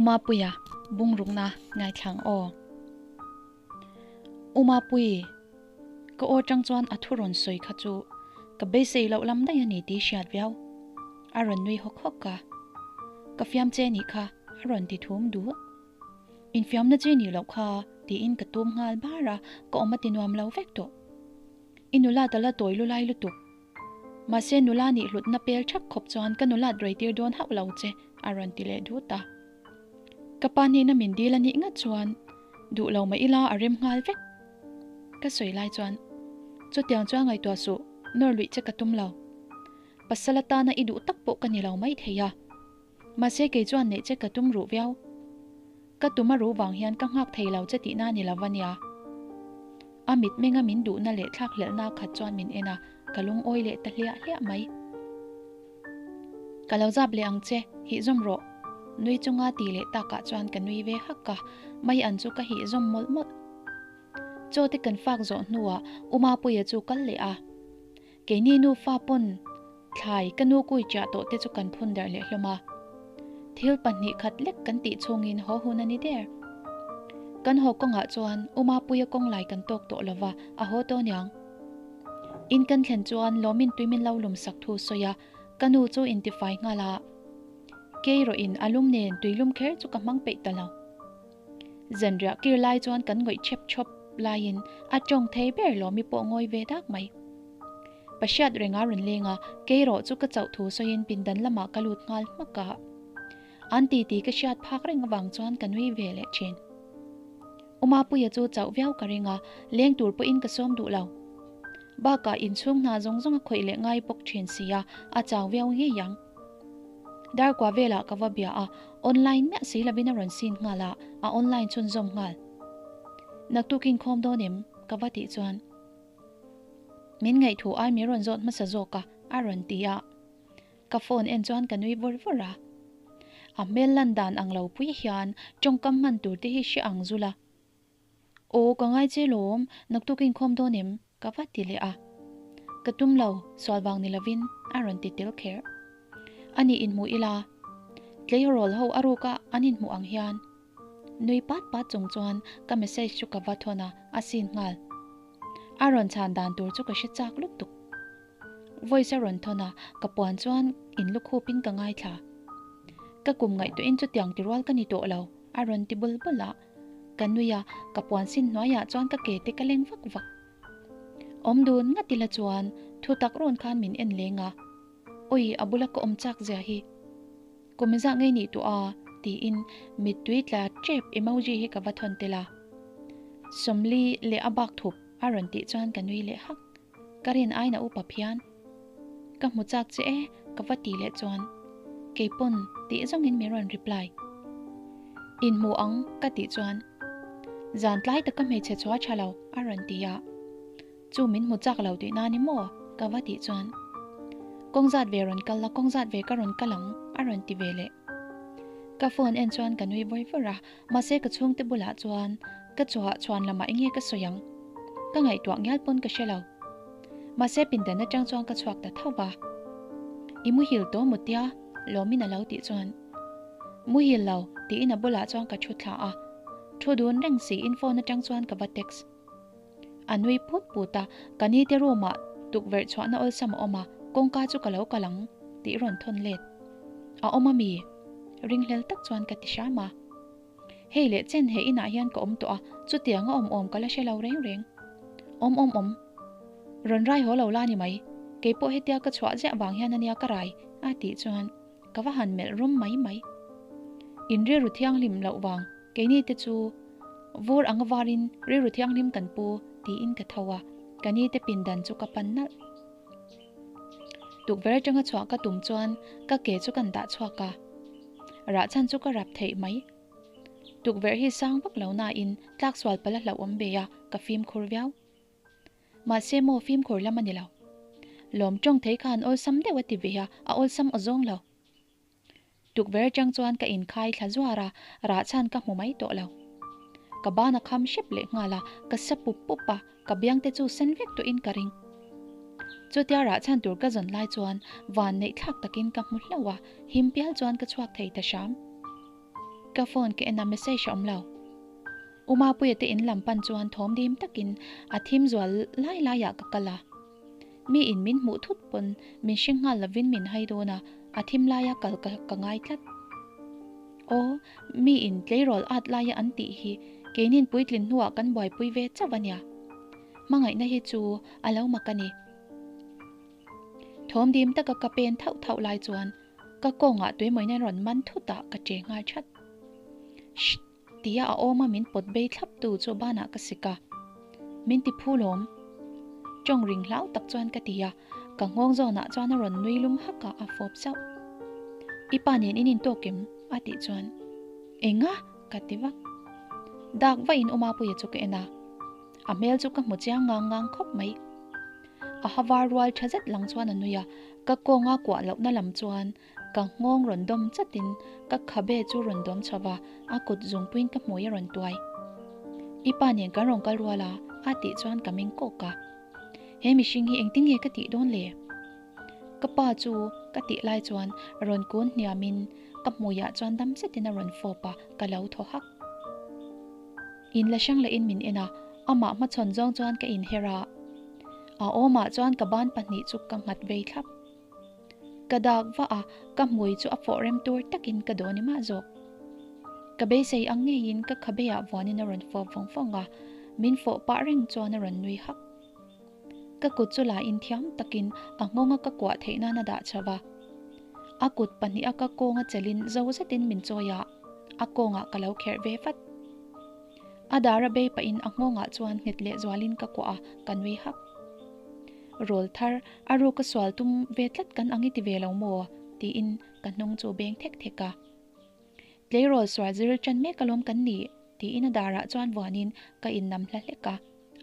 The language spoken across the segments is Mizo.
Umapuia bungrukna ngaithlang aw. Umapui, ka aw tang chuan a thu rawn sawi kha chu ka beisei loh lam daih a ni tih hriat viau. A rawn nui hawk hawk a, Ka fiam che nih kha a rawn ti thum duh. Infiamna chi nih loh kha tiin ka tum nghal bar a, ka awm a ti nuam lo vek tawh. I nula ta la tawi lulai lutuk. Mahse nula nih hlutna pel thak khawp chuan ka nulat rei tir dawn hauh lo che a rawn ti leh dut a. Ka pa hnena min dil a nih ngat chuan duh lo mah ila a rem nghal vek. Ka sawi lai chuan chutiang chuan ngaihtuah suh nawr luih che ka tum lo. Pasal atana i duh tak pawh ka ni lo mai thei a. Mahse kei chuan neih che ka tum ruh viau. Ka tum a ruh vang hian ka nghak thei lo che tihna ni lo va nia. A mitmenga min duhna leh thlakhlelhna khat chuan min en a, ka lungawi leh ta hliah hliah mai. Ka lo zap leh ang che, hih zawm rawh. Nui chunga ti leh takah chuan ka nui ve hak a, mai an chu ka hih zawm mawlh mawlh. Chaw te kan fak zawh hnuah U Mapuia chu kal leh a. Keini nufa pawn thlai ka nu kui chiah tawh te chu kan phun darh leh hlawm a. Thil pahnih khat lek kan tih chhungin haw hun a ni der. Kan haw kawngah chuan U Mapuia kawng lai kan tawk tawh lova, a haw tawh aniang. In kan thlen chuan Lawmin tui min lo lum sak thu sawi a, ka nu chu intifai nghal a. Kei rawh in a lum nen tui lum kher chu ka hmang peih ta lo. Zanriah kir lai chuan kan ngawih chhep chhawp laiin a tawng thei ber Lawmi pawh ngawi ve dak mai. Pahriat renga rawn leng a, kei rawh chu ka chauh thu sawiin pindan lamah ka lut nghal hmak a. An titi ka hriat phak reng avang chuan ka nui ve leh thin. Umapuia chu chauh viau ka ring a, leng tur pawhin ka sawm duh lo. Bakah inchhung hna zawng zawng a khawih leh ngai bawk thin si a, a chau viau ngei ang. Darkua velah ka va bia a, online miah si lovin a rawn sin nghal a, a online chhunzawm nghal. Naktuk inkhawm dawn em? ka va tih chuan min ngaihthu ai min rawn zawt hmasa zawk a, a rawn ti a. Ka phone en chuan ka nui vur vur a. A hmel lan dan ang lo pui hian tawngkam hman tur te hi hre ang zul a. Aw ka ngai che lawm, naktuk inkhawm dawn em? Ka va ti leh a. Ka tum lo, sual vang ni lovin a rawn ti tel kher. Ani inhmuh ila, tleirawl ho a ruka an inhmuh ang hian. Nui pat pat chung chuan ka message chu ka va thawn a, a sin nghal. A rawn chhan dan tur chu ka hre chak lutuk. Voice a rawn thawn a, ka puan chuan in lukhupin ka ngaithla. Ka kum ngaihtuahin chutiang ti rual ka ni tawh lo, a rawn ti bul bul a. Ka nui a, ka puan sin hnuaiah chuan ka ke te ka leng vak vak. Awm dun ngat ila chuan thu tak rawn khan min en leng a, Awi a bula ka awm chak zia hi. Kum zah ngei nih tawh a, tiin mittui tla tep emoji hi ka va thawn tel a. Sawmli leh a bak thup a rawn tih chuan ka nui leh hak. Ka rin aina upa phian. Ka hmu chak che e, ka va ti leh chuan keipawn tih zawngin min rawn reply. Inhmu ang ka tih chuan zan tlai taka hmeichhe chhuah tha lo a rawn ti a, chu min hmu chak lo tih na ni maw ka va tih chuan kawng zat ve rawn kal la kawng zat ve ka rawn kal ang a rawn ti ve leh. Ka phone en chuan ka nui vawi vawr a, mahse ka chhungte bulah chuan ka chhuah chhuan lamah enge ka sawi ang? Ka ngaihtuah ngial pawn ka hre lo. Mahse pindan atang chuan ka chhuak ta tho va. I muhil tawh maw tia? Lawmin a lo tih chuan Muhil lo tiin a bulah chuan ka thu thla a. Thu dun reng siin phone atang chuan ka va text. A nui put put a, ka ni te room ah tukverh chhuahna awlsam a awm a, kawngka chu ka lo kal ang tih rawn thawn let. A awm a mi? Ringhlel tak chuan ka ti hram a. Hei leh chen he inah hian ka awm tawh a, chutiang a awm awm ka la hre lo reng reng. Awm awm awm. Rawn rai haw lo la ni mai. Kei pawh hetia ka chhuah ziah vang hian ania ka rai a tih chuan ka va han melh rum mai mai. In rilru thianghlim loh vang keini te chu vur anga varin rilru thianghlim kan pu tiin ka tho a, ka ni te pindan chu ka pan nalh. Tukverh atanga chhuah ka tum chuan ka ke chu kan dah chhuak a. Rah chhan chu ka rap theih mai. Tukverh hi sang vak lo nain tlak sual pala hlauhawm ve a, ka fimkhur viau. Mahse maw fimkhur lam a ni lo. Lawm tawng thei khan awlsam deuh a ti ve a, a awlsam aw zawng lo. Tukverh atang chuan ka inkhai thla zuar a, rah chhan ka hmu mai tawh lo. Ka ban a kham hrep leh nghal a, ka sa pup pup a, ka biang te chu sen vek tawhin ka ring. Chutia rah chhan tur ka zawn lai chuan van neih thlak takin ka hmu hlauh a, him pial chuan ka chhuak thei ta hram. Ka phone ka en a message a awm lo. U Mapuia te in lam pan chuan thawm dim takin a thim zual lai laiah ka kal a. Mi in min hmuh thut pawn min hre nghal lovin min hai dawn a, a thim laia kal ka ka ngai tlat. Aw, mi in tleirawl at laia an tih hi keinin puitlin hnuah kan buaipui ve chauh a nia. Hmangaihna hi chu a lo mak a ni. Thawm dim taka ka pen thauh thauh lai chuan ka kawngah tuimawina rawn man thut a ka che nghal that. Shh! Tia a awm a min pawt bei thlap tu chu banah ka sik a. Min ti phu lawm. Tawng ring hlau tak chuan ka ti a, ka nghawng zawnah chuan a rawn nui lum hak a, a fawp zauh. I pa nen in intawk em? a tih chuan Enga? ka ti vak. Dak vahin U Mapuia chu ka en a, a hmel chu ka hmu chiang ngang ngang khawp mai. A ha var rual tha zet lang chuan a nui a, ka kawnga kuah lohna lam chuan Ka nghawng rawn dawm chatin ka khabe chu rawn dawm chho va, a kut zungpuiin ka hmui a rawn tuai. I pa nen kan rawn kal rual a, a tih chuan ka meng kawk a. He mihring hi engtin nge ka tih dawn le? Ka pa chu ka tih lai chuan rawn kun hniamin ka hmuiah chuan dam zetin a rawn fawp a, ka lo thaw hak. In la hrang lehin min en a, amah hmachhawn zawng chuan ka inher a. A awmah chuan ka ban pahnih chu ka nghat vei thlap. Ka dak vah a, ka hmui chu a fawh rem tur takin ka dawn i mah zawk. Ka beisei ang ngeiin ka khabeah vuanin a rawn fawp vawng vawng a, min fawh pah reng chuan a rawn nui hak. Ka kut chu la in thiam takin a nghawnga ka kuah theih nan a dah chho va. A kut pahniha ka kawnga chelin zo zetin min chawi a, a kawngah ka lo kherh ve vat. A dara bei pahin a nghawngah chuan nghet lehzualin ka kuah a, ka nui hak. Rawl thar, a ruka sual tum ve tlat kan ang i ti ve lo maw? tiin ka hnung chu beng thek thek a. Tleirawl sual zir tan mek alawm kan ni, tiin a darah chuan vuanin ka innam hla hlek a,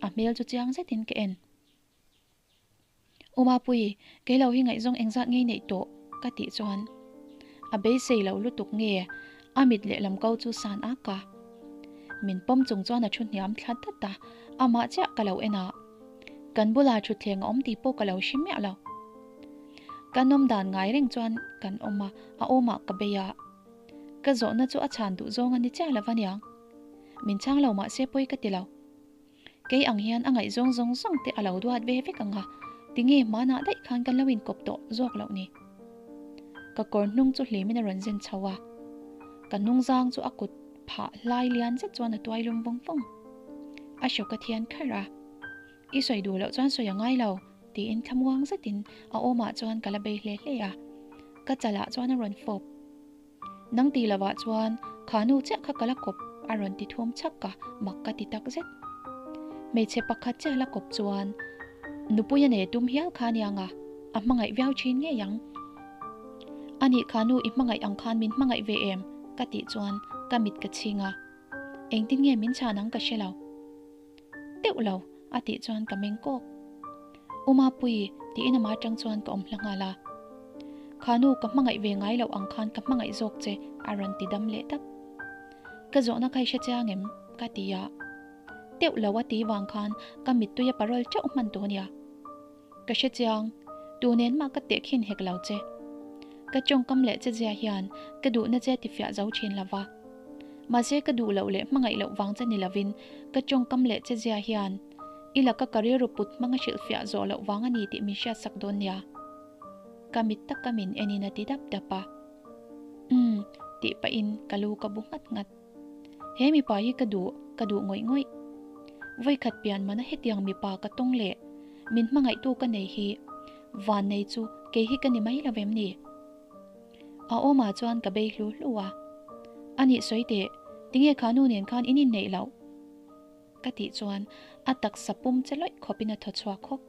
a hmel chu chiang zetin ka en. U Mapui, kei lo hi ngaihzawng engzat ngei neih tawh? ka tih chuan a beisei lo lutuk nge a mit lehlam ko chu san ak a. Min pawm chung chuan a thu hniam thla dat a, amah chiah ka lo en a. Kan bulah thutthleng a awm tih pawh ka lo hre miah lo. Kan awm dan ngai reng chuan kan awm a, a awmah ka bei a. Ka zawhna chu a chhan duh zawng a ni chiah lo va niang. Min chhang lo mahse pawi ka ti lo. Kei ang hian a ngaihzawng zawng zawng te a lo duat ve vek ang a, tinge hmanah daih khan kan lo inkawp tawh zawk loh ni. Ka kawr hnung chu hlimin a rawn zen chho a, ka hnungzang chu a kut phah hlai lian zet chuan a tuai lum vawng vawng. A hrawk a thian kharh a, I sawi duh loh chuan sawi a ngai lo, tiin thlamuang zetin a awmah chuan ka la bei hle hle a, ka chalah chuan a rawn fawp. Nang ti lovah chuan kha nu chiah kha ka la kawp a rawn ti thum chhak a, mak ka ti tak zet. Hmeichhe pakhat chiah la kawp chuan nupui a nei tum hial kha aniang a, a hmangaih viau thin ngei ang. Anih kha nu i hmangaih ang khan min hmangaih ve em? ka tih chuan ka mit ka chhing a, engtin nge min chhan ang ka hre lo. Teuh lo, a tih chuan ka meng kawk. U Mapui, tiin amah atang chuan ka awm hla nghal a. Kha nu ka hmangaih ve ngai loh ang khan ka hmangaih zawk che, a rawn ti dam leh tak. Ka zawhna kha i hre chiang em? ka ti a. Teuh lo a ti vang khan ka mittui a parawl teuh hman tawh nia. Ka hre chiang, tu nen mah ka tehkhin hek lo che. Ka tawngkam leh che zia hian ka duhna che tifiah zo thin lo va. Mahse ka duh loh leh hmangaih loh vang che ni lovin ka tawngkam leh che zia hian i laka ka rilru put hmanga hrilhfiah zawh loh vang a ni tih min hriatsak dawn nia. Ka mit taka min enin a ti dap dap a. Umm, tih pahin ka lu ka bu nghat nghat. He mipa hi ka duh, ka duh ngawih ngawih. Vawikhat pian mana hetiang mipa ka tawng leh min hmangaihtu ka nei hi van nei chu kei hi ka ni mai lo vem ni? A awmah chuan ka bei hlu hlu a. Anih sawi teh, tinge kha nu nen khan in inneih loh? Ka tih chuan a taksa pum che lawih khawpin a thaw chhuak hawk.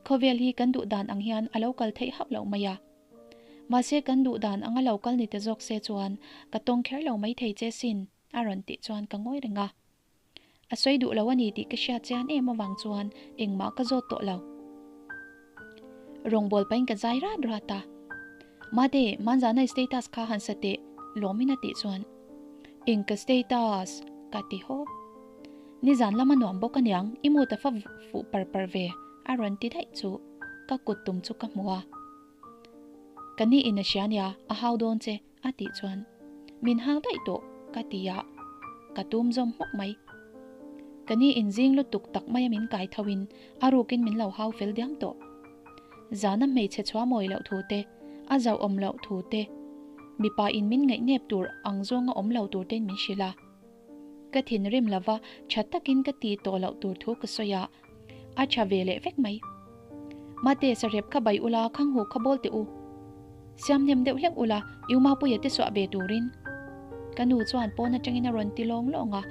Khawvel hi kan duh dan ang hian a lo kal theih hauh loh mai a. Mahse kan duh dan anga lo kal ni ta zawk se chuan ka tawng kher lo mai thei che sin a rawn tih chuan ka ngawi reng a. A sawi duh lo a ni tih ka hriat chian em avang chuan engmah ka zawt tawh lo. Rawngbâwl pahin ka zai rat rat a. Mate, hmanzana i status kha han sa teh lawmin a tih chuan Eng ka status? ka ti hawp. Nizan lama nuam bawk aniang i mood a fa fuh par par ve a rawn ti daih chu ka kut tum chu ka hmu a. Ka ni in a hria nia, a hau dawn che, a tih chuan. Min hau daih tawh ka ti a, ka tum zawm hmawk mai. Ka ni inzing lutuk tak maia min kai tho in a rukin min lo hau fel diam tawh. Zana hmeichhe chhuah mawi loh thu te, a zauh awm loh thu te, mipa in min ngaihnep tur ang zawnga awm lo tur tein min hrilh a. Ka thinrim lova tha takin ka ti tawh loh tur thu ka sawi a, a tha ve leh vek mai. Mate, sarep kha bai ula, khang hu kha bawl teh u. Siam hnem deuh hlek ula, i Umapuia te suah ve turin. Ka nu chuan pawn atangin a rawn ti lawng lawng a,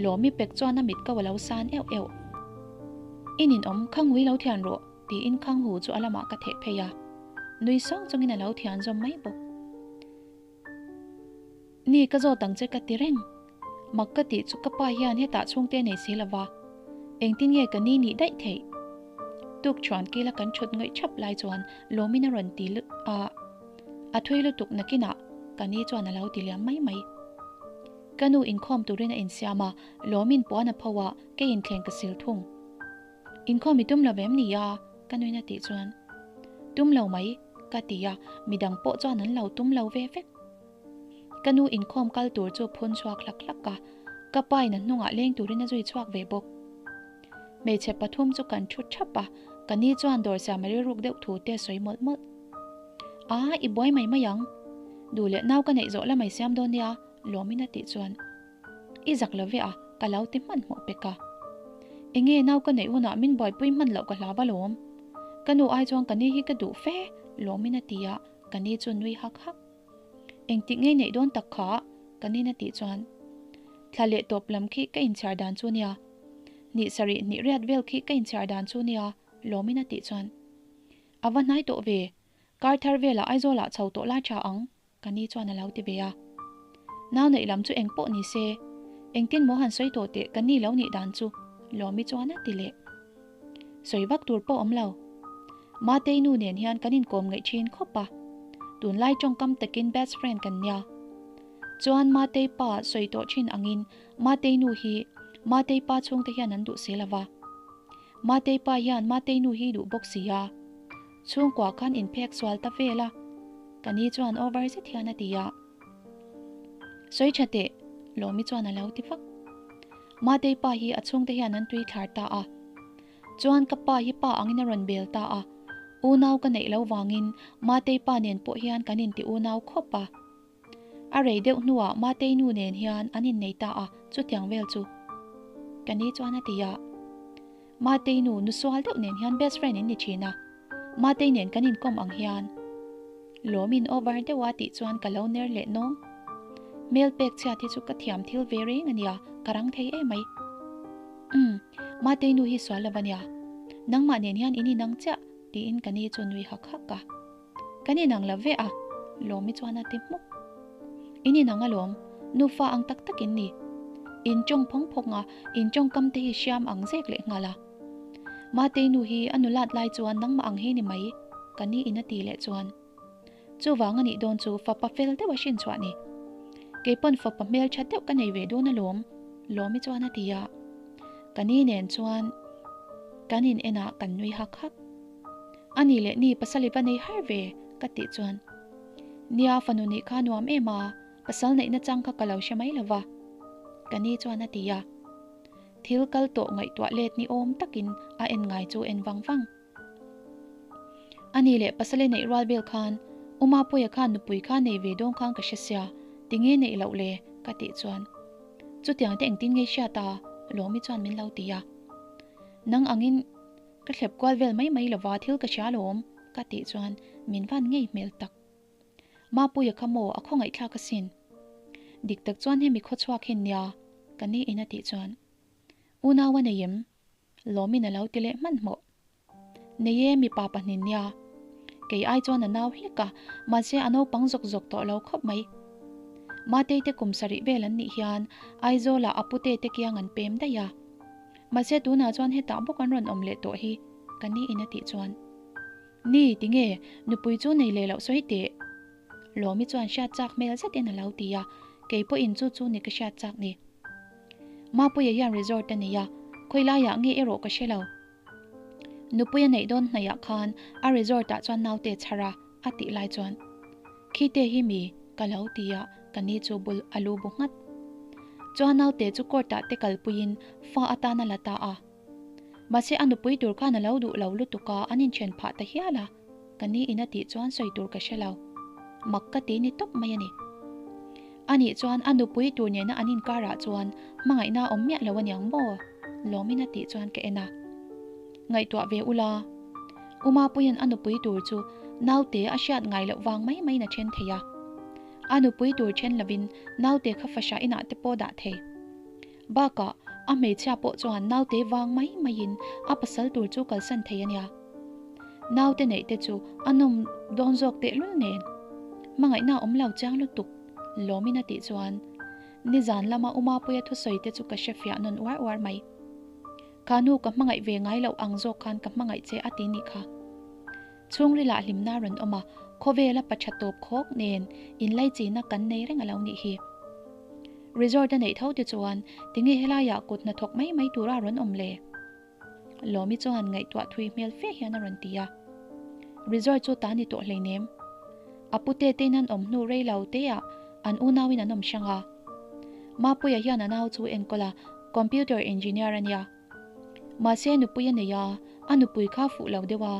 Lawmi pek chuan a mit ko a lo san euh euh. I ninawm, khang hui lo thian rawh, tiin khang hu chu a lamah ka theh phei a. Nui sawng chungin a lo thian zawm mai bawk. Ni ka zawt ang che ka ti reng. Mak ka tih chu ka pa hian hetah chhungte nei si lova, engtin nge ka ni nih daih theih? Tuk chuan kila kan thut ngawih thap lai chuan Lawmin a rawn ti a, a thui lutuk nakinah ka ni chuan a lo ti liam mai mai. Ka nu inkhawm turin a insiam a, Lawmin puan a pho a, kei inthleng ka sil thung. Inkhawm i tum lo vem ni a? Ka nuin a tih chuan, Tum lo mai, ka ti a, midang pawh chuan an lo tum lo ve vek. Ka nu inkhawm kal tur chu phun chhuak hlak hlak a, ka pa in a hnungah leng turin a zui chhuak ve bawk. Hmeichhe pathum chu kan thu thap a, ka ni chuan dawr siam a rilruk deuh thu te a sawi mawlh mawlh. A, i buai mai mai ang. Duh leh nau ka neih zawh lamai siam dawn nia, Lawmin a tih chuan. I zak lo ve a, ka lo ti hmanhmawh pek a. Enge nau ka neih hunah min buaipui hman loh ka hlau alawm. Ka nu ai chuan ka ni hi ka duh fe, Lawmin a ti a, ka ni chu nui hak hak. Engtik ngei neih dawn tak kha? Ka nin a tih chuan thla leh tawp lam khi ka inchhiar dan chu nia. Hnih sarih hnih riat vel khi ka inchhiar dan chu nia, Lawmin a tih chuan a va hnai tawh ve. Kar thar velah Aizawlah chho tawh lai tha ang, ka ni chuan a lo ti ve a. Nau neih lam chu eng pawh ni se, engtin maw han sawi tawh teh ka ni lo nih dan chu, Lawmi chuan a ti leh. Sawi vak tur pawh awm lo. Matei nu nen hian kan inkawm ngaih thin khawp a, tunlai tawngkam takin best friend kan nia. Chuan Matei pa sawi tawh thin angin Matei nu hi Matei pa chhungte hian an duh si lo va. Matei pa hian Matei nu hi duh bawk si a. Chhungkua khan inphek sual ta vel a, ka ni chuan over zet hian a ti a. Sawi tha teh, Lawmi chuan a lo ti vak. Matei pa hi a chhungte hian an tui thlar ta a. Chuan ka pa hi pa angin a rawn bel ta a, unau ka neih lo vangin Matei pa nen pawh hian kan inti unau khawp a. A rei deuh hnuah Matei nu nen hian an innei ta a, chutiang vel chu ka ni chuan a ti a. Matei nu nusual deuh nen hian best friend in ni thin a, Matei nen kan inkawm ang hian lawmin over deuh a tih chuan ka lo ner leh nawng. Hmel pek chhiat hi chu ka thiam thil ve reng a nia, ka rang thei emai. Umm, Matei nu hi sual lo a nia. Nangmah nen hian in inang chiah, tiin ka ni chu nui hak hak a. Kan inang lo ve a, Lawmi chuan a ti hmuk. In inang alawm, nufa ang tak tak in ni. In tawng phawng phawng a, in tawngkam te hi hriam ang zek leh nghal a. Matei nu hi a nulat lai chuan nangmah ang hi ni mai, ka ni in a ti leh chuan. Chuvang a nih dawn chu fapa fel deuh a hrin chhuah ni. Keipawn fapa hmel tha deuh ka nei ve dawn alawm, Lawmi chuan a ti a. Ka ni nen chuan kan in enah kan nui hak hak. A ni leh ni pasal i va nei har ve, ka tih chuan. Nia fanu nih kha nuam em a, pasal neihna chang kha ka lo hre mai lo va, ka ni chuan a ti a. Thil kal tawh ngaihtuah let ni awm takin a en ngai chu en vang vang. A ni leh pasal i neih rual vel khan U Mapuia khan nupui kha nei ve dawn khan ka hre sia, tinge neih loh le? ka tih chuan chutiang te engtin nge hriat a? Lawmi chuan min lo ti a. Nang angin ka thlep kual vel mai mai lova thil ka hria alawm ka tih chuan min van ngei hmel tak. Mapuia kha maw a khawngaihthlak asin. Dik tak chuan hemi khawchhuak hin nia ka ni in a tih chuan unau a nei em? Lawmin a lo ti leh hmanhmawh. Nei e mipa pahnih nia. Kei ai chuan a nau hlek a, mahse a naupang zawk zawk tawh lo khawp mai. Matei te kum sarih vel an nih hian Aizawlah a pute te kiang an pem daih a. Mahse tunah chuan hetah bawk an rawn awm leh tawh hi ka ni in a tih chuan. Ni, tinge nupui chu nei leh loh sawi teh. Lawmi chuan hriat chak hmel zetin a lo ti a, kei pawhin chu chu ni ka hriat chak ni. Mapuia hian resort a nei a, khawi laiah nge erawh ka hre lo. Nupui a neih dawn hnaihah khan a resort ah chuan naute chhar a, a tih lai chuan, Khite hi mi? ka lo ti a, Ka ni chu bul a lu bu nghat. Chuan naute chu court ah te kalpuiin fa atan a la ta a. Mahse a nupui tur khan a lo duh lo lutuk a, an inthen phah ta hial a, ka ni in a tih chuan sawi tur ka hre lo. Mak ka ti ni tawp mai a ni. Anih chuan a nupui tur nena an inkarah chuan hmangaihna a awm miah lo aniang maw? Lawmin a tih chuan ka en a. Ngaihtuah ve ula, U Mapuia'n a nupui tur chu naute a hriat ngai loh vang mai maiin a then thei a. A nupui tur then lovin naute kha fahrah inah te pawh dah thei. Bakah, a hmeichhia pawh chuan naute vang mai maiin a pasal tur chu kalsan thei a nia. Naute neih te chu a nawm dawn zawk tehlul nen. Hmangaihna a awm lo chiang lutuk, Lawmin a tih chuan nizan lama U Mapuia thusawi te chu ka hre fiah nawn uar uar mai. Kha nu ka hmangaih ve ngai loh ang zawk khan ka hmangaih che a ti nih kha. Chhungrilah hlimna rawn awm a, khawvela pa tha tawp khawk nen inlaichina kan nei reng a lo nih hi. Resort a neih tho te chuan tinge helaiah kut hnathawk mai mai tura rawn awm le? Lawmi chuan ngaihtuah thui hmel fe hian a rawn ti a. Resort chu ta ni tawh hleinem. A pute tein an awm hnu rei lo teah an unauin an awm hrang a. Mapuia hian a nau chu enkawl a, computer engineer a nia. Mahse nupui a nei a, a nupui kha fuh lo deuh a.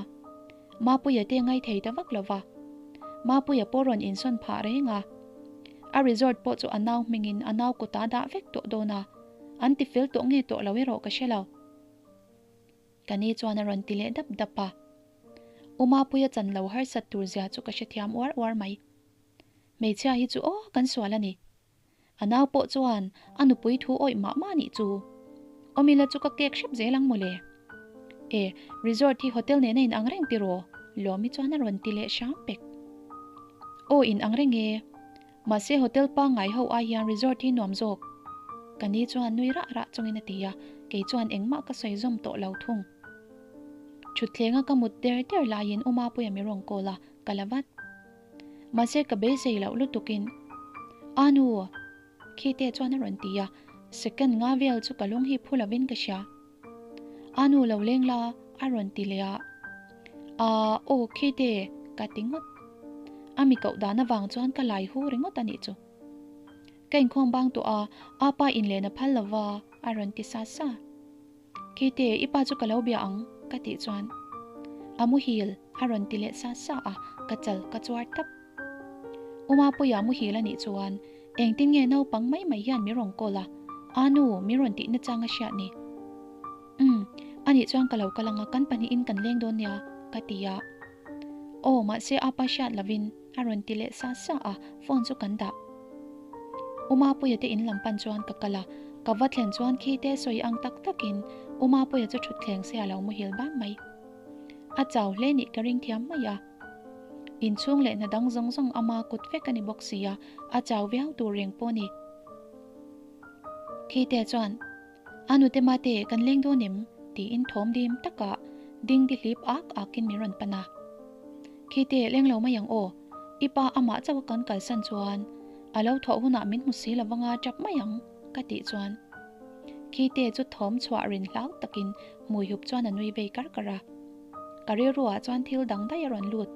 Mapuia te ngai thei ta vak lo va. Mapuia pawh rawn insawn phah reng a. A resort pawh chu a nau hmingin a nau kutah a dah vek tawh dawn a, an ti fel tawh nge tawh lo erawh ka hre lo. Ka ni chuan a rawn ti leh dap dap a. U Mapuia chan lo harsat tur zia chu ka hrethiam uar uar mai. Hmeichhia hi chu aw kan sual a ni. A nau pawh chuan a nupui thu awih mah mah nih chu. Awmila chu ka kek hrep zel ang mawle. E, resort hi hotel nena in ang reng tiraw? Lawmi chuan a rawn ti leh hram pek. Aw in ang reng e. Mahse hotel pangngai ho ai hian resort hi nuam zawk. Ka ni chuan nui rah rah chungin a ti a, kei chuan engmah ka sawi zawm tawh lo thung. Thutthleng a ka mut der der laiin U Mapuia mi rawn call a, ka la vat. Mahse ka beisei loh lutukin A nu! Khite chuan a rawn ti a, second nga vel chu ka lung hi phu lovin ka hria. A nu lo leng la a rawn ti leh a, Aa aw Khite ka ti ngawt. A mi koh dan avang chuan ka lai hu ringawt a nih chu. Ka inkhawm bang tawh a, apa inlen a phal lova a rawn ti sa sa. Keite, i pa chu ka lo bia ang, ka tih chuan a muhil a rawn ti leh sa sa a, ka chal ka chuar tap. U Mapuia muhil a nih chuan engtin nge naupang mai mai hian mi rawn call a, a nu mi rawn tih nachang a hriat ni. Umm, a nih chuan ka lo kal ang a, kan pahnihin kan leng dawn nia, ka ti a. Aw, mahse a pa hriat lovin a rawn ti leh sa sa a, phone chu kan dah. U Mapuia te in lam pan chuan ka kal a, ka va thlen chuan khi te sawi ang tak takin U Mapuia chu thut thleng se a lo muhil bam mai. A chau hle nih ka ring thiam mai a. Inchhung leh hna dang zawng zawng ama kut vek a ni bawk si a, a chau viau tur reng pawh a ni. Khi te chuan A nute mate kan leng dawn em? tiin thawm dim takah ding di hlip ak akin min rawn pan a. Khite leng lo mai ang aw, i pa amah chauh a kan kalsan chuan a lo thawh hunah min hmu si lo vanga tap mai ang ka tih chuan Khite chu thawm chhuah rin hlau takin hmui hup chuan a nui vei kar kar a. Ka rilruah chuan thil dang daih a rawn lut.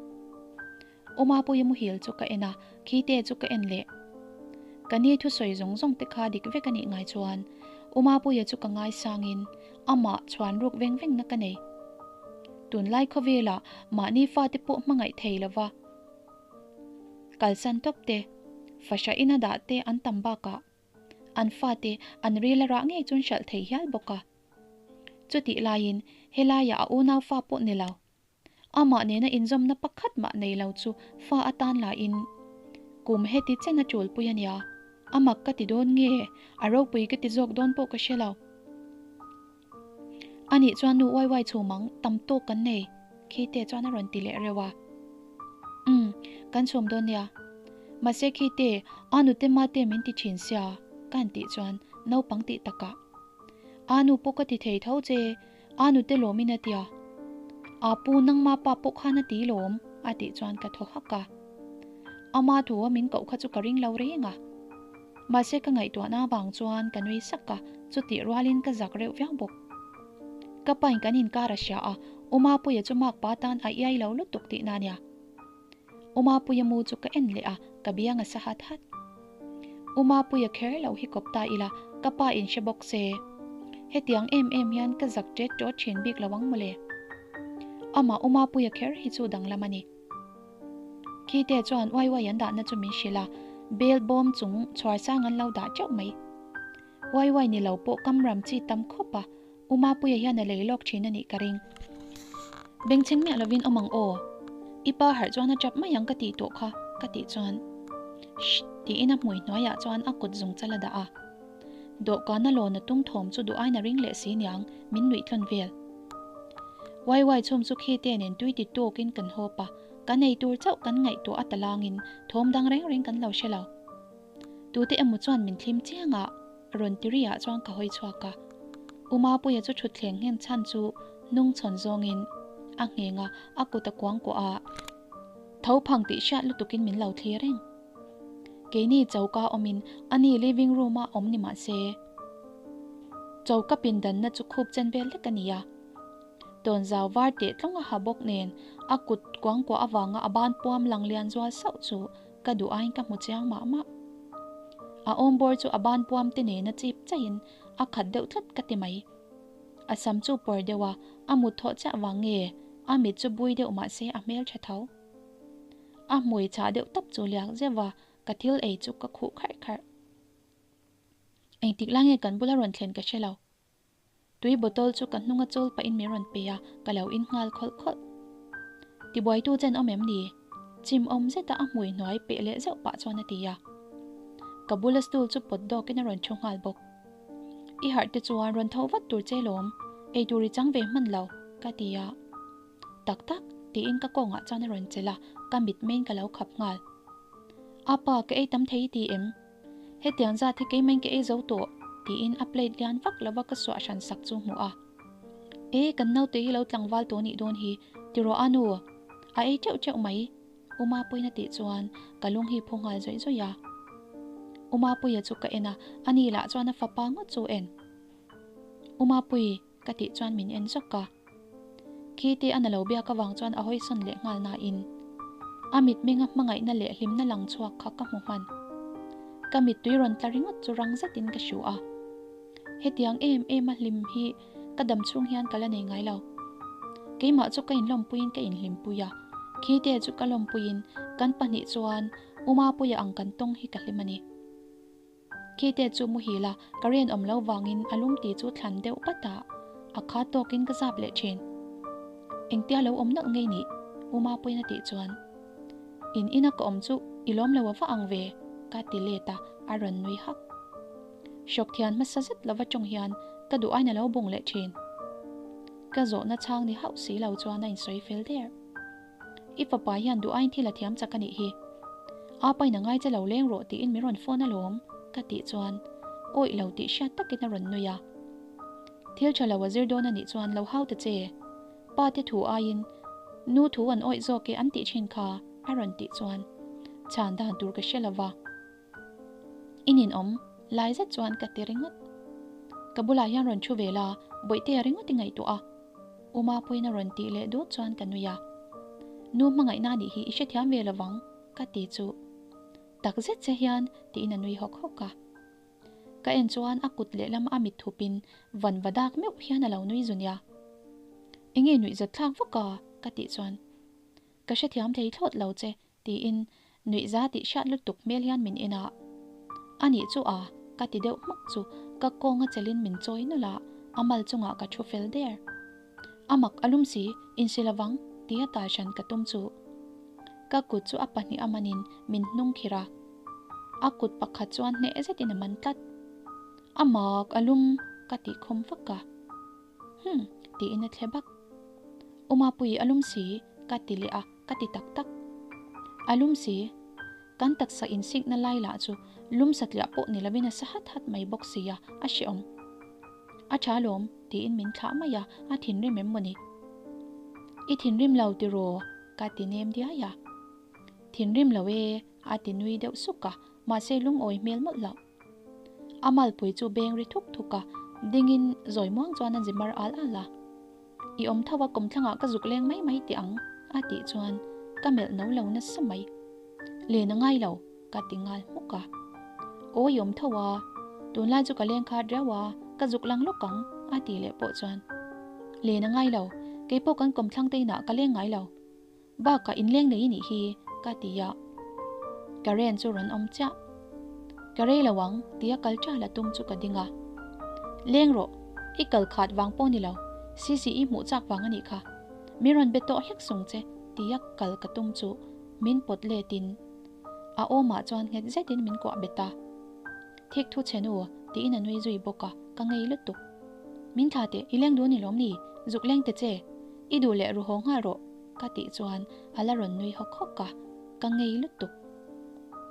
U Mapuia muhil chu ka en a, Khite chu ka en leh. Ka ni thusawi zawng zawng te kha dik vek a nih ngai chuan U Mapuia chu ka ngaisangin amah chhuan ruk veng vengna ka nei. Tunlai khawvelah mahni fate pawh hmangaih thei lova kalsan tawp te, fahrah ina dah te an tam bakah an fate an ril a rah ngei chuan hralh thei hial bawk a. Chutih laiin helaiah a unau fa pawh ni lo. Amah nena inzawmna pakhat mah nei lo chu fa atan lahin kum heti chen a ṭulpui a nia, a mak ka ti dawn nge, a ropui ka ti zawk dawn pawh ka hre lo. Anih chuan nu uai uai chhum ang, tam tawk kan nei, Khite chuan a rawn ti leh reuh a. Umm, kan chhum dawn nia. Mahse Khite, a nute mate min ti ṭhin sia, ka han tih chuan naupang tih takah. A nu pawh ka ti thei tho che, A nute lawmin a tia. A pu nangma pa pawh khan a ti lawm a tih chuan ka thaw hak a. Ama thu a min koh kha chu ka ring lo reng a. Mahse ka ngaihtuahna avang chuan ka nui sak a, chutih rualin ka zak reuh viau bawk. Ka pain kan inkar a hria a, U Mapuia chu makpa tan a iai lo lutuk tihna ania. U Mapuia mu chu ka en leh a, ka biang a sa hat hat. U Mapuia kher lo hi kawp ta ila, ka pa in hre bawk se. Hetiang em em hian ka zak ṭet ṭawt ṭhin bik lo ang mawle. Amah U Mapuia kher hi chu danglam a ni. Khite chuan uai uai an dahna chu min hrilh a, bel bawm chung chhuar sang an lo dah ṭeuh mai. Uai uai ni lo pawh kam ram chi tam khawp a, U Mapuia hian a lei lawk thin a nih ka ring. Bengchheng miah lovin awm ang aw. I pa harh chuan a tap mai ang ka tih tawh kha, ka tih chuan. Shh! tiin a hmui hnuaiah chuan a kut zung chal a dah a. Dawhkana lawn a tung thawm chu duh aiin a ring leh si niang, min nuih tlawn vel. Wai wai chhum chu khi te nen tui ti tawkin kan hawp a, kan ei tur chauh kan ngaihtuah a talangin thawm dang reng reng kan lo hre lo. Tute emaw chuan min thlim chiang a, rawn ti ri ah chuan ka hawi chhuak a. U Mapuia chu thutthleng nghen chhan chu hnung chhawn zawngin a ngheng a, a kut a kuang kuah a. Tho phang tih hriat lutukin min lo thlir reng. Keini choka awmin ani living room a awm ni mah se, choka pindanna chu khup chen vel lek a ni a. Tawnzau var teh tlawng a ha bawk nen a kut kuang kuah avanga a ban puam lang lian zual sauh chu ka duh aiin ka hmu chiang mah mah. A awmbawr chu a ban puam te nena chip chaihin a khat deuh tlat ka ti mai. A sam chu pawr deuh a, a mut thawh chiah vang nge a mit chu bui deuh mah se a hmel tha tho. A hmui chah deuh tawp chu liak zeuh a, ka thil ei chu ka khuh kharh kharh. Engtik lai nge kan bula rawn thlen ka hre lo. Tui bottle chu ka hnunga chawl pahin min rawn pe a, ka lo in nghal khawlh khawlh. Tibuaitu chen awm em ni? Chim awm zeta a hmui hnuai peh leh zeuh pah chuan a ti a. Ka bula stool chu pawt dawkin a rawn thu nghal bawk. I harh te chuan rawn tho vat tur che lawm, eitur i chang ve hman lo, ka ti a. Tak tak, tiin ka kawngah chuan a rawn chelh a, ka mitmeng ka lo khap nghal. Apa, ka ei tam thei i ti em? Hetiang zat hi keimah ka ei zo tawh, tiin a plate lian vak lova ka suah hran sak chu hmuh a. E, kan naute hi lo tlangval tawh nih dawn hi, ti rawh a nu. A ei teuh teuh mai, U Mapuiin a tih chuan ka lung hi phu nghal zawih zawih a. U Mapuia chu ka en a, ani lah chuan a fapa ngawt chu en. U Mapui, ka tih chuan min en zawk a. Khi te a na lo biak avang chuan a hawisawn leh nghal nain a mitmenga hmangaihna leh hlimna lang chhuak kha ka hmu hman. Ka mittui rawn tla ringawt chu rang zetin ka hru a. Hetiang em em a hlim hi ka dam chhung hian ka la nei ngai lo. Keimah chu ka inlawmpuiin ka inhlimpui a, khi te chu ka lawmpuiin kan pahnih chuan U Mapuia ang kan tawng hi ka hlim a ni. Khite chu muhil a, ka rinawm lo vangin a lung ti chu thlan deuh pat a, a kha tawkin ka zap leh thin. Engtia lo awm nalh ngei nih? U Mapuiin a tih chuan, In ina ka awm chu i lawm lo a va ang ve, ka ti let a, a rawn nui hak. Hrawk thian hmasa zet lova tawng hian ka duh aina lo bung leh thin. Ka zawhna chhang ni hauh si lo chuan a insawi fel der. I fapa hian duh aiin thil a thiam chak a nih hi. Apa in a ngai che lo leng rawh tiin min rawn phone alawm, ka tih chuan awih lo tih hriat takin a rawn nui a. Thil tha lo a zir dawn a nih chuan lo hau ta che. Pa te thu aiin nu thu an awih zawk e an tih thin kha, a rawn tih chuan chhan dan tur ka hre lova. I ninawm, lai zet chuan ka ti ringawt. Ka bulah hian rawn thu ve la, Bawihtea ringawt i ngaihtuah a. U Mapuiin a rawn tih leh dut chuan ka nui a. Nu hmangaihna nih hi i hrethiam ve lovang, ka ti chu. Tak zet che hian, tiin a nui hawk hawk a. Ka en chuan a kut lehlam a mit thupin van va dak meuh hian a lo nui zu nia. Enge nuih zat thlak vak a? ka tih chuan. Ka hrethiam thei thlawt lo che, Tiin nuihza tih hriat lutuk hmel hian min en a. Anih chu a, ka ti deuh hmak chu ka kawnga chelin min chawi nawlh a, a mal chungah ka thu fel der. A mak a lum si, insi lovang, tia tal hran ka tum chu. Ka kut chu a pahnih a manin min hnung khirh a. A kut pakhat chuan hneh zetin a man tlat. A mak a lum, ka tih khum vak a. Hum, tiin a thle bak. U Mapui a lum si, ka ti leh a, ka ti tak tak. A lum si, kan taksa insikna lai lah chu lum satliah pawh ni lovin a sa hat hat mai bawk si a, a hrehawm. A tha lawm, tiin min thlah mai a, a thinrim em mawni? I thinrim lo tiraw? ka ti nem diai a. Thinrim lo e, a ti nui deuh suk a, mahse lungawi hmel mawlh loh. A malpui chu beng ri thuk thuk a, dingin zawi muang chuan a zi mar al al a. I awm tho a kawmthlangah ka zuk leng mai mai teh ang, a tih chuan ka melh no lo nasa mai. Len a ngai lo, ka ti nghal hmuk a. Awi awm tho a, tunlai chu ka leng khat riau a, ka zuk lang lawk ang, a tih leh pawh chuan. Len a ngai lo, keipawh kan kawmthlang te inah ka leng ngai lo. Bakah inleng nei i nih hi, ka ti a. Karen chu rawn awm chiah. Ka rei lo ang, tia kal ṭal a tum chu ka ding a. Leng rawh, i kal khat vang pawh ni lo, CCE hmuh chak vang a nih kha. Min rawn be tawh hlek sung che, tia kal ka tum chu min pawt letin a awmah chuan nghet zetin min kuah bet a. Thik thu chhe nu, tiin a nui zui bawk a, ka ngei lutuk. Min thla teh, i leng duh ni lawm ni? Zuk leng ta che, i duh leh ru haw nghal rawh, ka tih chuan a la rawn nui hawk hawk a, ka ngei lutuk.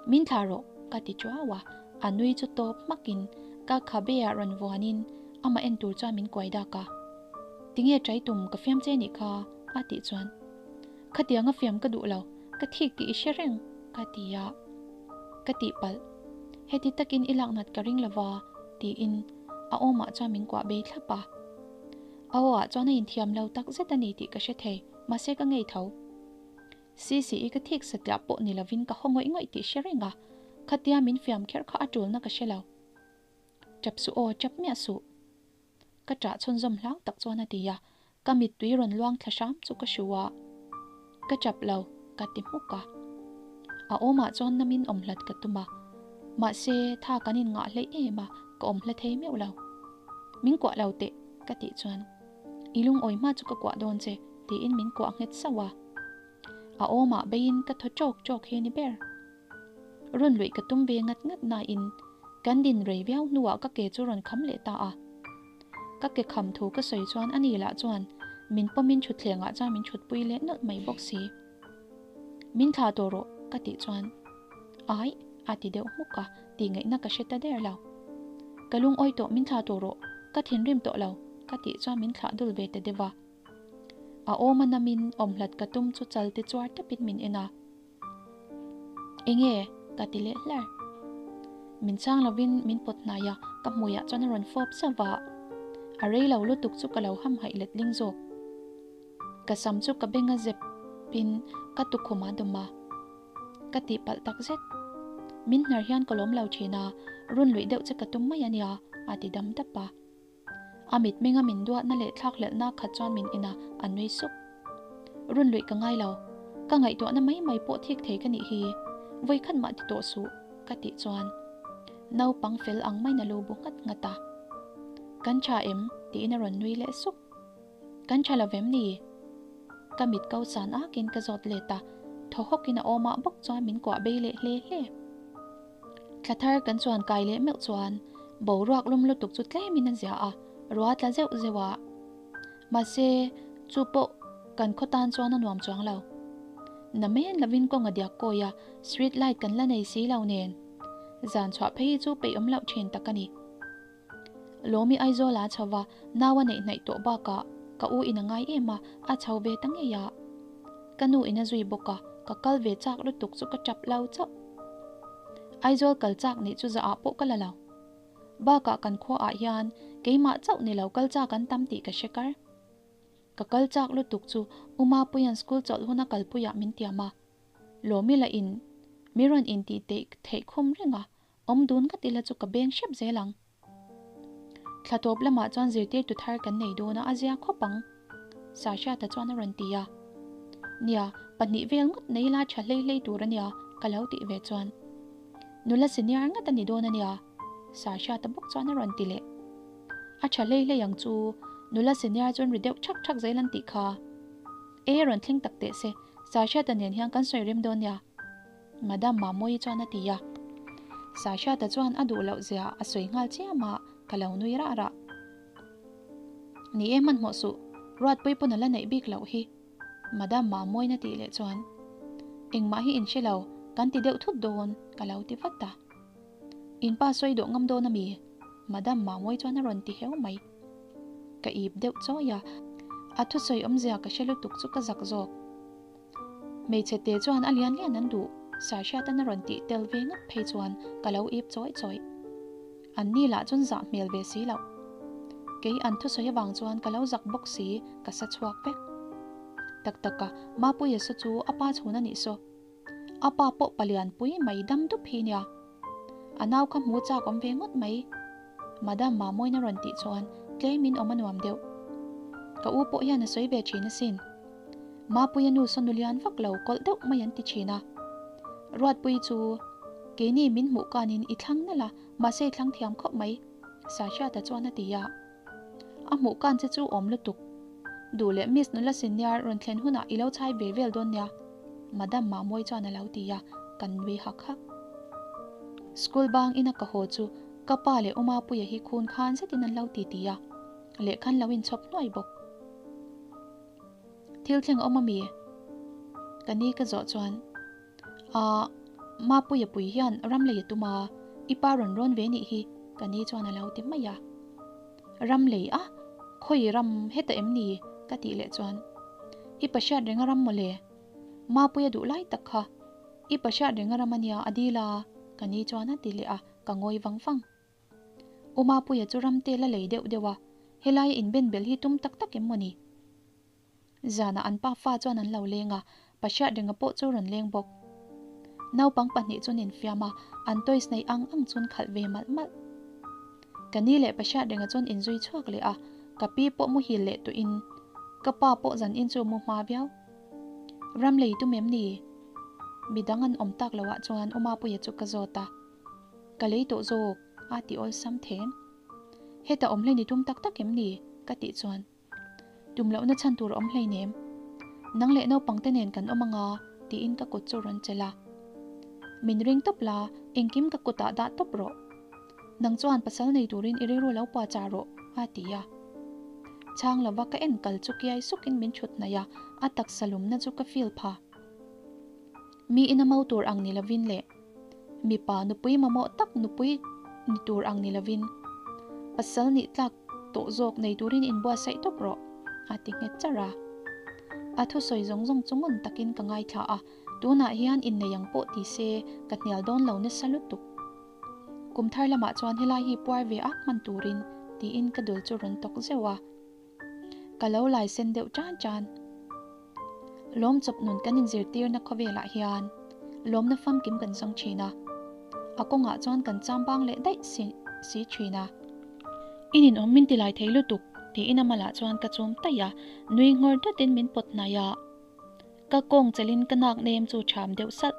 Min thla rawh, ka ti chuau a, a nui chu tawp hmakin ka khabe ah rawn vuanin amah en tur chuan min kuai dak a. Tinge ṭai tum ka fiam che nih kha, a tih chuan. Khatianga fiam ka duh lo, ka thik tih i hre reng, ka ti a. Ka tihpalh. Heti takin i laknat ka ring lova, tiin a awmah chuan min kuah bei thlap a. A awah chuan a inthiam lo tak zet a ni tih ka hre thei, mahse ka ngei tho. CCE ka thik satliah pawh ni lovin ka haw ngawih ngawih tih hre reng a, khatia min fiam kher kha a tulna ka hre lo. Tap suh aw, tap miah suh. Ka ṭah chhunzawm hlau tak chuan a ti a, ka mittui rawn luang thla hram chu ka hru a. Ka ṭap lo, ka ti hmuk a. A awmah chuan namin awm hlat ka tum a, mahse tha kan inngah hleih em a, ka awm hla thei meuh lo. Min kuah lo teh, ka tih chuan, I lungawi hma chu ka kuah dawn che, tiin min kuah nghet sauh a. A awmah beiin ka thaw ṭawk ṭawk hi ni ber. Rawn luih ka tum ve ngat ngat nain kan din rei viau hnuah ka ke chu rawn kham leh ta a. Ka ke kham thu ka sawi chuan ani lah chuan min pawmin thutthlengah chuan min thutpui leh nawlh mai bawk si. Min thlah tawh rawh ka tih chuan Aih a ti deuh hmuk a, tih ngaihna ka hre ta der lo. Ka lungawi tawh min thlah tawh rawh, ka thinrim tawh lo ka tih chuan min thlah dul ve ta deuh a. A awm a namin awm hlat ka tum chu chal ti chuar tepin min en a. Enge? ka ti leh hlar. Min chang lovin min pawt hnai a, ka hmuiah chuan a rawn fawp zauh a. A rei lo lutuk chu ka lo hamhaih letling zawk. Ka sam chu ka benga zep in ka tukhum a dawm a. Ka tihpalh tak zet. Min hnar hian ka lawm lo thin a, run luih deuh che ka tum mai a nia, a ti dam dap a. A mitmenga min duatna leh thlakhlelhna khat chuan min en a, a nui suk. Run luih ka ngai lo. Ka ngaihtuahna mai mai pawh thik thei ka nih hi. Vawikhat mah ti tawh suh, ka tih chuan naupang fel ang maiin a lo bu nghat nghat a. Kan tha em? tiin a rawn nui leh suk. Kan tha lo vem ni? Ka mit ko san akin ka zawt let a, thaw hawkin a awmah bawk chuan min kuah bei leh hle hle. Thla thar kan chuan kai leh meuh chuan boruak lum lutuk chu tlemin a zia a, ruah tla zeuh zeuh a. Mahse, chu pawh kan khaw tan chuan a nuam chuang lo. Na men lovin kawng a diak kawi a, street light kan la nei si lo nen. Zan chhuah phei hi chu peih awm loh thin tak a ni. Lawmi Aizawl a chho va, nau a neih hnaih tawh bakah ka u in a ngai em a, a chho ve ta ngei a. Ka nu in a zui bawk a, ka kal ve chak lutuk chu ka tap lo chauh. Aizawl kal chak nih chu zahah pawh ka la lo. Bakah kan khuaah hian keimah chauh ni lo kal chak an tam tih ka hre kar. Ka kal chak lutuk chu U Mapuia'n school chawlh huna kalpuiah min tiam a. Lawmi lah in mi rawn intih theih khum reng a, Awm dun ngat ila chu ka beng hrep zel ang. Thla tawp lamah chuan zirtirtu thar kan nei dawn a, a zia khawp ang. Sahriata chuan a rawn ti a. Nia, pahnih vel ngawt nei ila tha hlei hlei tur a nia, ka lo tih ve chuan. Nula senior ngat a ni dawn a nia, Sahriata bawk chuan a rawn ti leh. A tha hlei hlei ang chu, nula senior chuan ri deuh thak thak zel an tih kha. E, rawn thleng tak teh se, Sahriata nen hian kan sawi rem dawn nia. Madam Mamawii chuan a ti a. Saihriata chuan a duh loh zia a sawi nghal chiam a, ka lo nui rah rah. Ni e hmanhmawh suh, Ruatpui pawn a la neih bik loh hi. Madam Mamawiin a tih leh chuan, Engmah hi in hre lo, kan ti deuh thut dawn, ka lo ti vat a. In pa sawi dawh ngam dawn a mi? Madam Mamawii chuan a rawn ti heu mai. Ka ip deuh chawi a, a thusawi awmzia ka hre lutuk chu ka zak zawk. Hmeichhe te chuan a lian lian an duh, Saihriatan a rawn tih tel ve ngat phei chuan ka lo ip chawi chawi. An ni lah chuan zah hmel ve si loh. Kei an thusawi avang chuan ka lo zak bawk si, ka sa chhuak vek. Tak tak a, Mapuia saw chu a pa chhun a nih saw. A pa pawh palian pui mai dam dup hi nia. A nau kha hmu chak awm ve ngawt mai. Madam Mamawina rawn tih chuan tlemin awm a nuam deuh. Ka u pawh hian a sawi ve thin asin. Mapuia nu saw nu lian vak lo kawlh deuh mai an ti thin a. Ruatpuii chu keini min hmuh kanin i thlang nalh a, mahse i thlang thiam khawp mai, Sahriata chuan a ti a. A hmuh kan che chu awm lutuk. Duh leh Miss nula senior rawn thlen hunah i lo chhai ve vel dawn nia, Madam Mamawii chuan a lo ti a, kan nui hak hak. School bang ina ka haw chu ka pa leh U Mapuia hi khun khan zetin an lo ti ti a, lehkha an lo inchhawp hnuai bawk. Thil thleng a awm ami? Ka ni ka zawh chuan Ahh, Mapuia pui hian ram lei a tum a, i pa rawn rawn ve nih hi ka ni chuan a lo ti mai a. Ram lei a? Khawi ram heta em ni? ka tih leh chuan I pa hriat renga ram mawle, Mapuia duh lai tak kha i pa hriat renga ram a nia a dil a ka ni chuan a ti leh a, ka ngawi vang vang. U Mapuia chu ram te la lei deuh deuh a, helaia inben bel hi tum tak tak em maw ni? Zanah an pa fa chuan an lo leng a, Pahriat ringa pawh chu rawn leng bawk. Naupang pahnih chuan infiam a, an toys nei ang ang chuan khalh ve malh malh. Ka ni leh Pahriat ringa chuan inzui chhuak leh a, ka pi pawh muhil leh tuhin ka pa pawh zan in chu mu hma viau. Ram lei tum em ni? Midang an awm tak loah chuan U Mapuia chu ka zawt a. Ka lei tawh zawk, a ti awlsam then. Heta awm hlei ni tum tak tak em ni? ka tih chuan. Tum lohna chhan tur a awm hleinem. Nang leh naupang te nen kan awm anga tiin ka kut chu rawn chelh a. Min ring tawp la, engkim ka kutah dah tawp rawh. Nang chuan pasal nei turin i rilru lo pua chah rawh, a ti a. Chhang lova ka en kal chu kiai sukin min thut hnaih a, a taksa lumna chu ka feel pha. Mi ina mo tur ang ni lovin leh mipa nupui mamawh tak nupui ni tur ang ni lovin pasal nih tlak tawh zawk nei turin inbuatsaih tawp rawh, a ti nghet charh a. A thusawi zawng zawng chu ngun takin ka ngaithla a, tunah hian innei ang pawh ti se ka hnial dawn lo nasa lutuk. Kum thar lamah chuan helai hi puar ve ak hman turin tiin ka dul chu rawn tawk zeuh a. Ka lo lai sen deuh tan tan. Lawm chawp nun kan inzirtirna khawvelah hian lawmna famkim kan zawng thin a, a kawngah chuan kan chambang leh daih si si thin a. I ninawm min ti lai thei lutuk tiin a malah chuan ka chum taih a, nui nghawr datin min pawt hnai a. Ka kawng chelin ka nak nem chu ṭham deuh salh.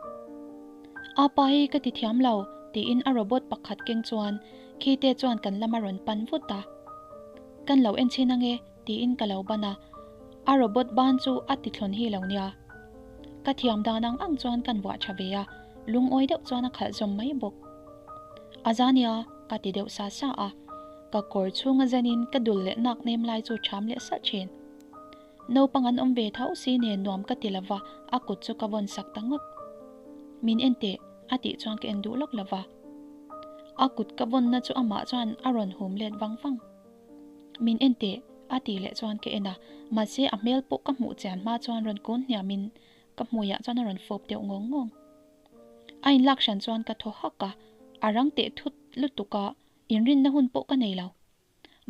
A pa hi ka ti thiam lo, tiin a robot pakhat keng chuan khite chuan kan lam a rawn pan vut a. Kan lo en chhin ange, tiin ka lo ban a. A robot ban chu a ti thlawn hi lo nia. Ka thiam dan ang ang chuan kan vuah ṭha ve a, lungawi deuh chuan a khalh zawm mai bawk. A za nia, ka ti deuh sa sa a. Ka kawr chhunga zenin ka dul leh nak nem lai chu ṭham leh salh ṭhin. Naupang an awm ve tho si nen nuam ka ti lova, a kut chu ka vawn sak ta ngawt. Min en teh, a tih chuan ka en duh lawk lova. A kut ka vawnna chu amah chuan a rawn hum let vang vang. Min en teh, a tih leh chuan ka en a, mahse a hmel pawh ka hmuh chian hma chuan rawn kun hniamin ka hmuiah chuan a rawn fawp deuh ngawng ngawng. A inlak hran chuan ka thaw hak a, a rang teh thut lutuk a, inrinna hun pawh ka nei lo.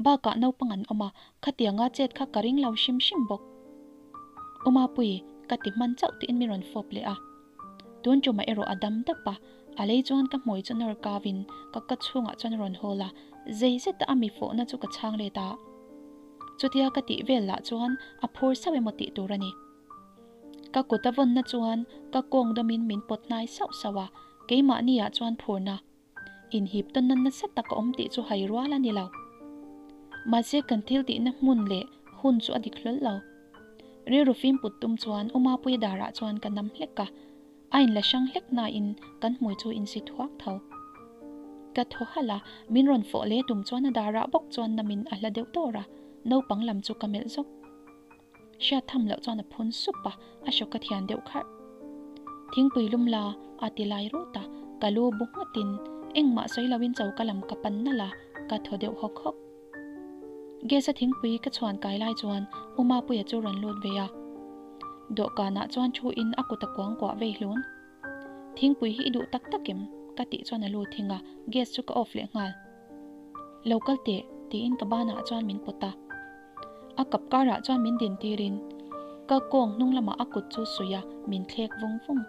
Bakah naupang an awm a, khatianga chet kha ka ring lo hrim hrim bawk. U Mapui, ka ti hman chauh tiin min rawn fawp leh a. Tun tumah erawh a dam dap a, a lei chuan ka hmui chu nawr kau in ka ka chhungah chuan a rawn hawl a, zei zeta a mi fawhna chu ka chhang let a. Chutia ka tih vel lah chuan a phur sauh emaw tih tur a ni. Ka kut a vawnna chuan ka kawng dawmin min pawt hnai sauh sauh a, keimahni ah chuan phurna. Inhip tawn na nasa tak a awm tih chu hai rual a ni lo. Mahse kan thil tihna hmun leh hun chu a dik hlawl lo. Rilru fim put tum chuan U Mapuia darah chuan ka nam hlek a, a inla hrang hlek nain kan hmui chu insi thuak tho. Ka thaw halh a, min rawn fawh leh tum chuan a darah bawk chuan namin a hla deuh dawr a, naupang lam chu ka melh zawk. Hriat tham loh chuan a phun sup a, a hrawk a thian deuh kharh. Thingpui lum la, a ti lai rut a, ka lu bu nghatin engmah sawi loin choka lam ka pan nalh a, ka thaw deuh hawk hawk. Gas a thingpui ka chhuan kai lai chuan U Mapuia chu rawn lut ve a. Dawhkanah chuan thu in a kut a kuang kuah vei hlun. Thingpui hi i duh tak tak em? ka tih chuan a lu thing a, gas chu ka off leh nghal. Lo kal teh, tiin ka banah chuan min pawt a. A kap karah chuan min din tirin ka kawng hnung lamah a kut chu suih a, min thlek vung vung.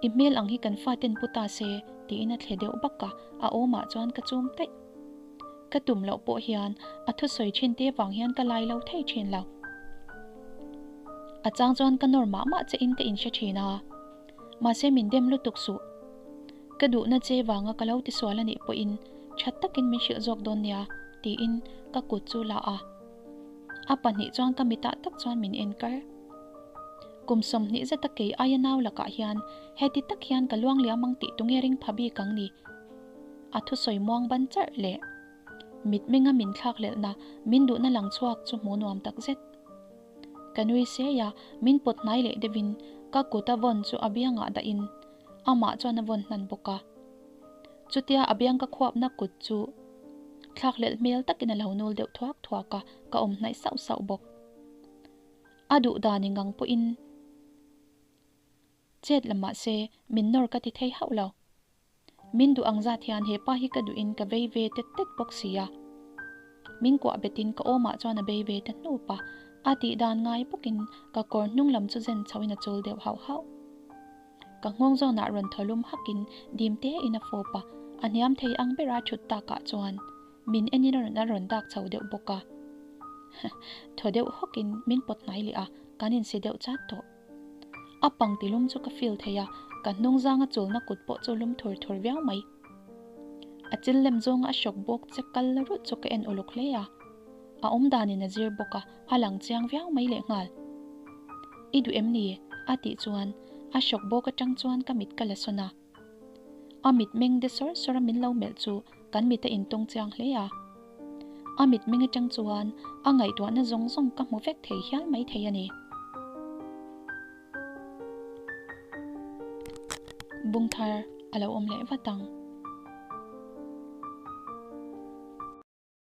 I hmel ang hi kan faten pu ta se, tiin a thle deuh bak a, a awmah chuan ka chum taih. Ka tum loh pawh hian a thusawi thin te vang hian ka lai lo thei thin lo. A chang chuan ka nawr mah mah che in ka inhre thin a, mahse min dem lutuk suh. Ka duhna che vanga ka lo tisual a nih pawhin that takin min hrilh zawk dawn nia, tiin ka kut chu la a. A pahnih chuan ka mitah tak chuan min en kar. Kum 20 zeta kei aia nau lakah hian heti tak hian ka luang liam ang tih tunge ring pha bik ang ni? A thusawi muang ban charh leh mitmenga min thlakhlelhna min duhna lang chhuak chu hmuh nuam tak zet. Ka nui sei a, min pawt hnai leh deuhin ka kut a vawn chu a biangah dahin amah chuan a vawn hnan bawk a. Chutia a biang ka khuapna kut chu thlakhlelh hmel takin a lo nul deuh thuak thuak a, ka awm hnaih sauh sauh bawk. A duh dan engang pawhin chet la mah se min nawr ka ti thei hauh lo. Min duh ang zat hian he pa hi ka duhin ka vei ve tet tet bawk si a. Min kuah betin ka awmah chuan a bei ve ta hnup a, a tih dan ngai bawkin ka kawr hnung lam chu zen chhoin a chul deuh hauh hauh. Ka nghawng zawnah rawn thaw lum hakin dim tein a fawp a, a hniam thei ang bera thut takah chuan min enin a rawn dak chho deuh bawk a. Thaw deuh hawkin min pawt hnai leh a, kan insi deuh chat tawh. A pang ti lum chu ka feel thei a, ka hnung zanga chulna kut pawh chu lum thur thur viau mai. A chil lem zawnga a hrawk bawk che kal rulh chu ka en uluk hle a. A awm danin a zir bawk a, a lang chiang viau mai lehnghal. I duh em ni? a tih chuan a hrawk bawk atang chuan ka mit ka la sawn a. A mit meng de sawr sawr a min lo melh chu kan mit a intawng chiang hle a. A mit meng atang chuan a ngaihtuahna zawng zawng ka hmu vek thei hial mai thei a ni. Bungthar a lo awm leh vat ang.